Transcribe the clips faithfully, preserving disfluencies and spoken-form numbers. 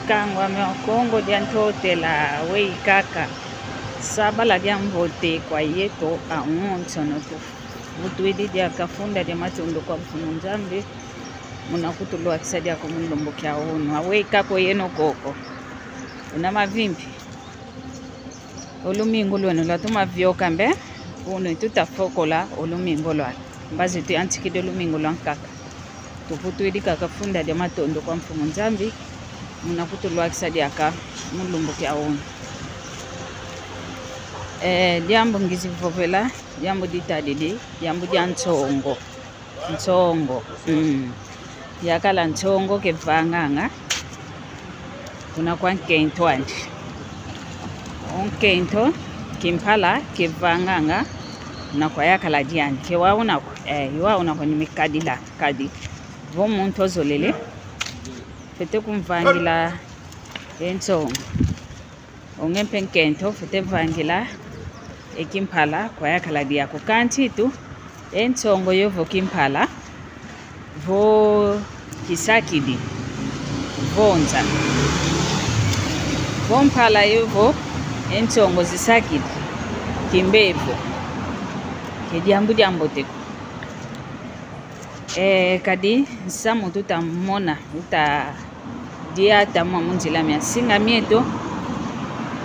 Kangwa mia Kongo dia Ntotela, weyi kaka. Sabala dia mbote kwa yeto awonsono. Tuvutwidi diaka funda dia matondo kwa Mfumu Nzambi, muna kutulwakisa diaka mu lumbu kia unu. Aweyi kaka oyeno koko. Una mavimpi. O lumingu lweno lwatoma vioka mbe, unu tuta fokola o lumingu lwani. Mbazi tuyantikidi o lumingu lwankaka. Tuvutwidi kaka funda dia matondo kwa Mfumu Nzambi, muna kutulwakisa diaka mu lumbu kia unu. Eh, diambu ngizi vovela, diambu ditadidi, diambu dia nsongo. Nsongo. Mm. Yakala nsongo kevanganga kuna kwa nkento andi. O nkento, kimpala kevanganga kuna kwa yakala diandi. Ke wau nako, eh, wau nako ni mikadila, kadi. Vo muntu ozolele, fwete kumvangila e nsongo. O nge mpe nkento, fwete vangila e kimpala kwa yakala diaku. Kanti tu, e nsongo yovo kimpala, vo kisakidi, vonza. Vo mpala yovo e nsongo zisakidi, kimbevo. Ke diambu diambote ko. Eh, kadi nsamu tuta mona, uta diata mwa mu nzila mia nsinga mieto,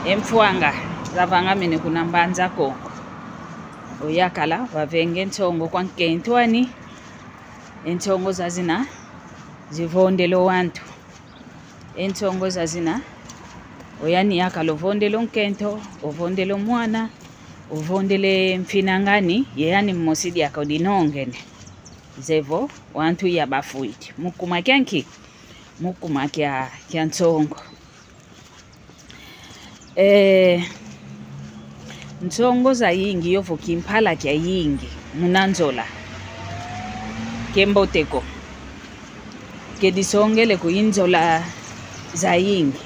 e mfwanga zavangamene kuna Mbanza Kongo. O yakala, wavenge nsongo kwa nkento ani, e nsongo zazina zivondele o wantu. E nsongo zazina, o yani yakala ovondele o nkento, ovondele o mwana, ovondele mfinangani, ye yani mmosi diaka odinongene. Zevo, wantu yabafwidi. Mu kuma kia nki? Mu kuma kia, kia nsongo. Eh, nsongo zayingi yovo kimpala kiayingi muna nzola. Ke mbote ko. Ke disongele ko i nzola zayingi.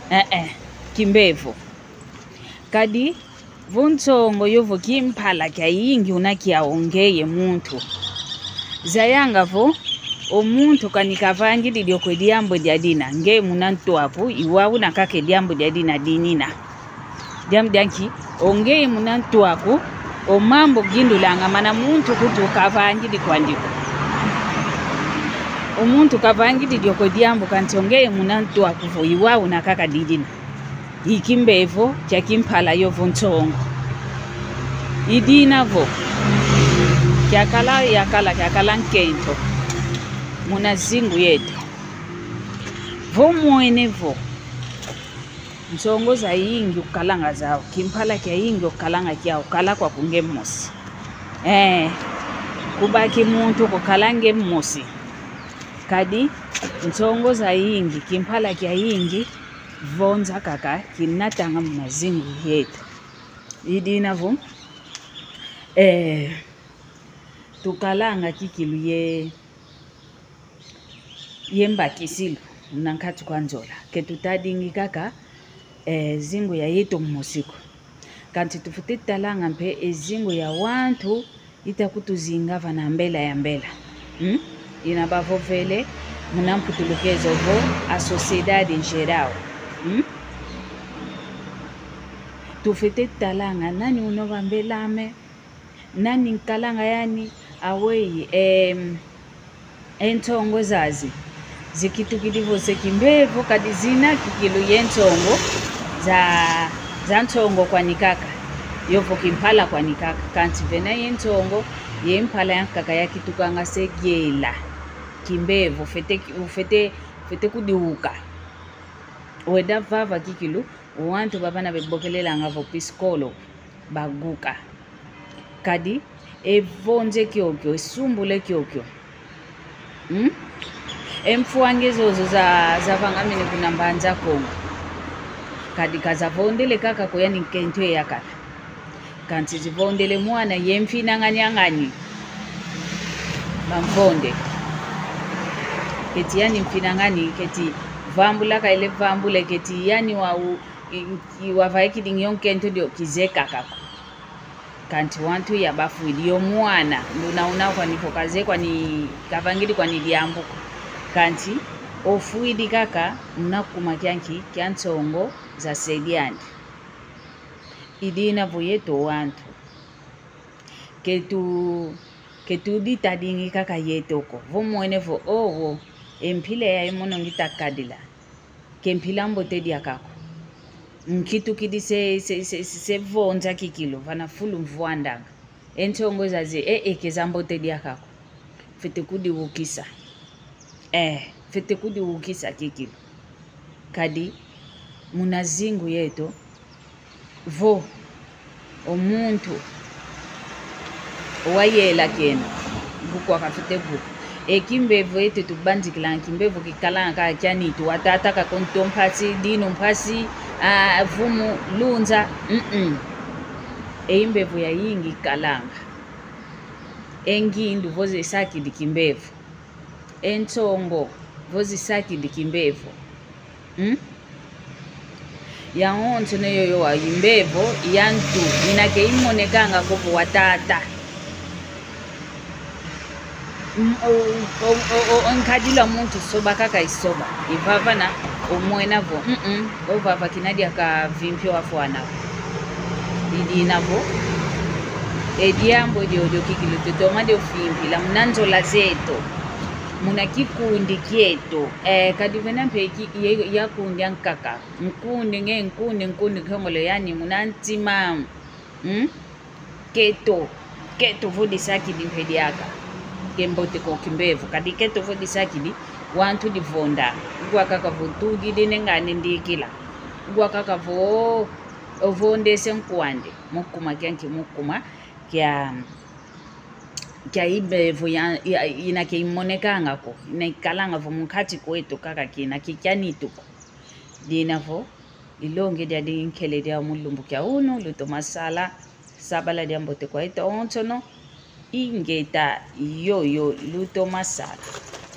Eh, eh, kimbevo. Kadi, vo nsongo yovo kimpala kiayingi una kiau ngeye muntu. Zayanga vo, o muntu kani kavangidi dio kwe diambu dia dina, ngeye muna ntu aku, i wau una kaka e diambu dia dina dinina. Diambu dia nki, o ngeye muna ntu aku, o mambu gindulanga mana muntu kutu kavangidi kwandi ko. O muntu kavangidi dio kwe diambu kanti o ngeye muna ntu aku vo i wau una kaka didina. I kimbevo kia kimpala yovo nsongo. I dina vo, kiakala, yakala, kiakala nkento muna zingu yeto. Vo mwene vo, nsongo zayingi ukalanga zau, kimpala kiayingi ukalanga kiau, kala kwaku nge mmosi. Eh, kubaki muntu kukala nge mmosi. Kadi, nsongo zayingi, kimpala kiayingi, vonza kaka kinatanga muna zingu yeto. I dina vo, eh, tukalanga kikilu ye, ye mbakisilu muna nkatu kwa nzola. Ke tutadingi kaka, eh, zingu ya yeto mmosi ko. Kanti tufwete talanga mpe e zingu ya wantu ita kutuzinga vana mbela ya mbela. Hmm? Ina bavovele muna mputulukezo vo a sociedade em geral. Hmm? Tufwete talanga nani unova mbelame, nani nkalanga yani, aweyi, em, e nsongo zazi zikitukidi vo se kimbevo kadi zina kikilu ye nsongo za, za nsongo kwani kaka, yovo kimpala kwani kaka, kanti vena ye nsongo ye mpala yankaka yakitukanga se giela. Kimbevo, fwete ki-, fwete, fwete kudiuka. Weda vava kikilu, wantu bavana bebokelelanga vo psikolo, baguka. Kadi, evonze kiokio, esumbule kiokio. Hmm? E mfwanga zozo za, zavangamene kuna Mbanza Kongo. Kadi kazavondele kaka ko yani nkento eyakala. Kanti zivondele mwana ye mfinangani angani. Bamvonde. Keti yani mfinangani, keti vambula kaele vambule, keti yani wa u-, i-, i-, wavaikidi ngio nkento dio kizekaka ko. Kanti wantu yabafwidi yo mwana, nduna una kwani vo kaze kwani kavangidi kwani diambu ko. Kanti Ofwidi kaka muna kuma kianki kia nsongo za se diandi. I dina vo yeto wantu, ke tu, ke tuditadingi kaka yeto ko. Vo mwene vo, owo, e mpila yayi mono ngita kadila, ke mpila mbote diaka ko. Nkitukidi se, se, se, se, se vonza kikilu, vana fulu mvwandanga. E nsongo zazi, e, e, ke za mbote diaka ko. Fwete kudiwukisa. Eh, fwete kudiwukisa kikilu. Kadi muna zingu yeto, vo o muntu wayela kena, gukwaka fwete gu. E kimbevo eto tubanzikilanga, kimbevo kikalanga kaka kia nitu, watata Kakonto mpasi, Dino mpasi, ah, Vumu, Lunza, mm-mm. E imbevo yayingi ikalanga. E ngindu vo zisakidi kimbevo. E nsongo vo zisakidi kimbevo. Hmm? Yawonsono yoyo wa imbevo ya ntu, ina ke imonekanga ko vo watata. Mm, o, o, o, o, o nkadila muntu soba kaka isoba. Ivavana, omwena vo, mm-mm, ovava kina diaka vimpi wafwana. I dina vo, e diambu diodio kikilu tutoma dio fimpila muna nzola zeto, muna kikundi kieto. Eh, kadi vena mpe ki, ye, ya kundi ankaka. Nkundi nge, nkundi, nkundi, kiongolo yani muna ntima. Hmm? Keto, keto vo disakidi mpe diaka. Ke mbote ko kimbevo, kadi keto vo disakidi, wantu divonda. Ugwa kaka vo tudidi ne ngani ndikila. Ugwa kaka vo, ovondese nkwandi. Mu kuma kianki, mu kuma kia, kia imbevo ya, ya, ina ke imonekanga ko. Ina ikalanga vo munkati kweto kaka kina kikia nitu ko. Dina vo, ilongi diadi nkele dia mu lumbu kia unu, lutoma sala, sabala diambote kwa eto onsono, ingeta yoyo lutoma sala.